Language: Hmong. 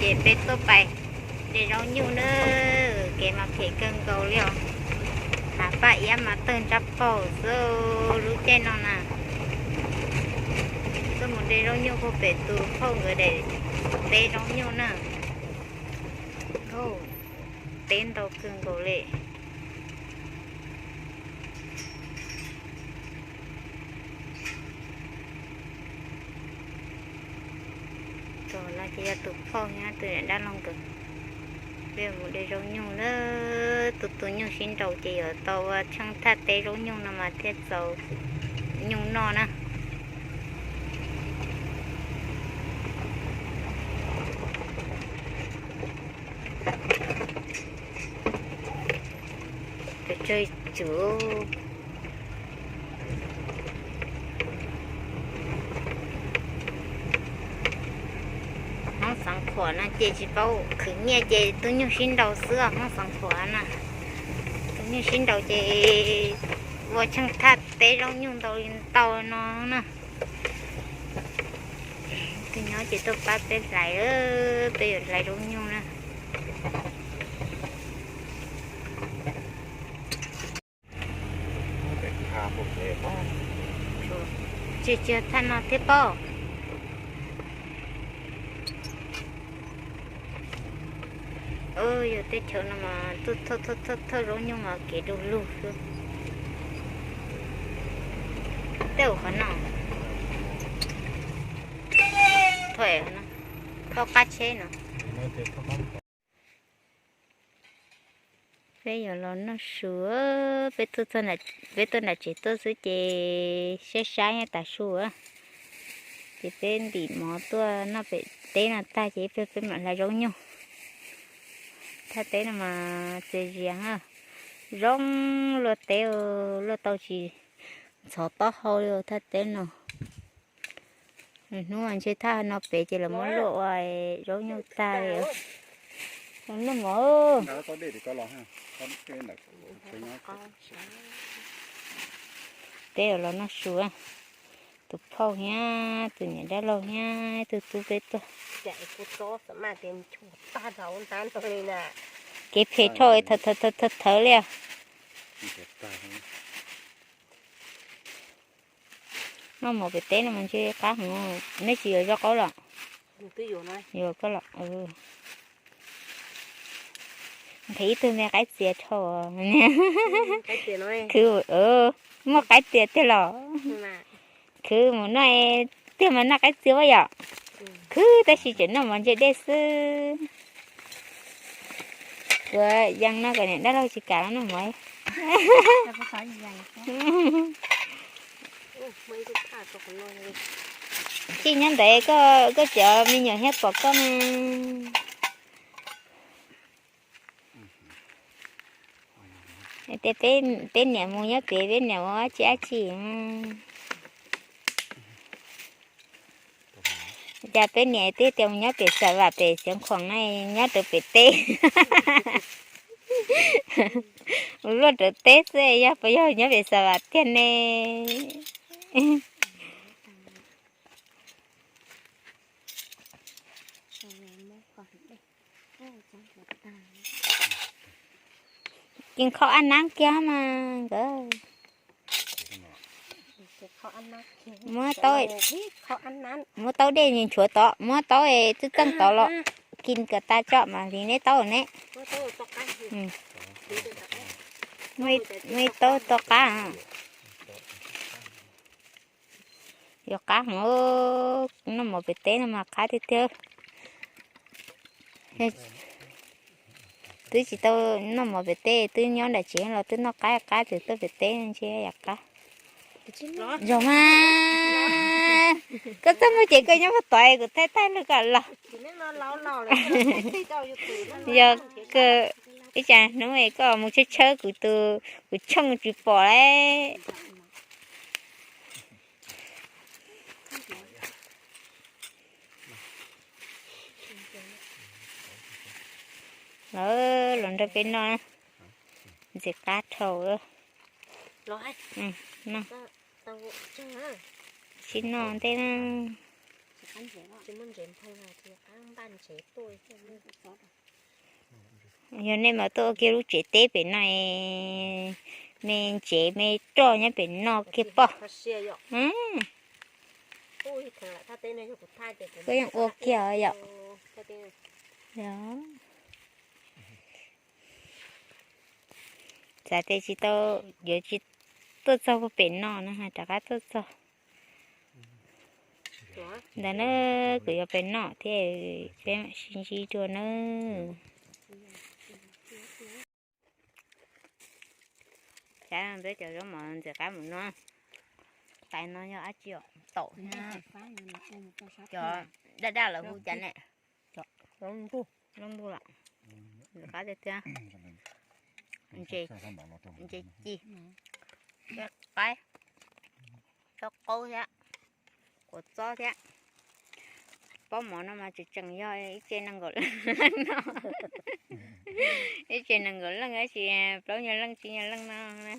Ces peb tuaj pais de zaub nyuj na, kev mas phem kawg nkaus li os. Hav paj iab mas tawg ntsaj paug xwb lub caij no na. Tuaj mus de zaub nyuj puag pem tus phauj nkawd daim teb zaub nyuj na. Teb ntau kawg nkaus li. Tus no ces yog tus phauj thiab tus niam dab laug nkawd. Peb mus de zaub nyuj na, tu tu nyuj sib nraus ces yuav tau ua tsheej thaj teb zaub nyuj no mas thiaj txaus nyuj noj na. Tsawg tsawg. Hmoob Xeev Khuam no ces tsis paub khwv nyiaj ces tu nyuj sib nraus xwb os. Hmoob Xeev Khuam na, tu nyuj sib nraus ces ua tsheej thaj teb zaub nyuj ntau li ntau no na. Tus nyob ces tuaj pab peb hlais, peb yuav hlais zaub nyuj na. Tsis tsis thaj no thiab pob. Yog teb chaws no mas tuaj thauj thauj zaub nyuj mas kev du lug xwb. Tej ua qhov no, thauj qab tsheb no. Peb yuav los noj su, peb tuaj nram tsev tuaj xwb ces saib saib nyob tas su. Ces peb ntim mov tuaj noj pem teb no tag ces peb, peb mam hlais zaub nyuj. Thaj teb no mas txias zias, zoo luaj teb, luaj tau tsis ntxhov taub hau li thaj teb no. Hnub ntshe thaj no pem ces lawv muab luaj ua zaub nyuj tag li. Noj mov. Peb yuav los noj su, tus phauj thiab tus niam dab laug thiab tus tub peb tuaj. Kev phem dhau thawv thawv li. Noj mov pem teb no mas ntshe qab heev. Neb tsis yuav zaub qaub los? Yuav koj los. Nqhis ib tug me qaib txias dhau. Khwv, muaj qaib txias tiag los? Khwv mus noj tiag mas noj qaib txias ua yom. Khwv tab sis tseem noj mov ntse dej xwb. Kuv yeej no kom niam dab laug tsis kam los noj mov. Txij nyob ntawd koj cov me nyuam thiaj pom koj mas. Tias peb niam mus nyob pem, peb niam ua dab tsi dab tsi. Cas peb niam twb tias mus nyob pem Xav Vam pem Xeev Khuam na, nyob rau pem teb. Mus luaj rau teb xwb, yog puas yog nyob pem Xav Vam tiag ne? Kis kho ab nab kiag mas nkawd. Muab taub, muab taub dej nchuav tod, muab taub twb txeej tod los, kis kom tas tso mas li neb taub ne. Muaj ib taub to qab. Yuav qab heev, noj mov pem teb no mas qab tiag tiag. Twb tsis tau noj mov pem teb, twb nyob nram tsev los twb noj qab qab, txawm tuaj pem teb ntshe yam qab. Zoo mas, koj txaj muag ces koj nyob puag tod, kuv thaij thaij lug kom los. Yog kawg, ib tsam hnub koj mus tshawb tshawb kuv tus, kuv tshooj tsis pom lawm. Lawv los nrog peb noj, ntxim qab dhau. Sib noj ntej na. Tsis muaj ntsev nphoo, qab npaj ntsev tuaj. Yog nej mas tuaj ua kiag lub tsev teb pem no, me ntsev me roj nyob pem no kiag pob. Koj yeej ua kiag yom. Xav tias tsis tau, yuav tsis tuaj txog puag pem no na, rov qab tuaj txog. Ntawd na, kuv yuav pem no thiab, peb mam sib ntsib dua nawb. Tsam no peb cov zaub mov ntxim qab mus no. Tais no yog dab tsi os? Taum thiab. Cov daj daj lawv hu cas ne? Zaub ntuj los. Ntxim qab tiag tiag. Ntses ci, qaib, txob qaub thiab, kua txob thiab. Pob mov no mas tseem tseem yog ib tse nees nkaum leej no, ib tse nees nkaum leej, ib tse plaub nyuag leej tsib nyuag leej no na.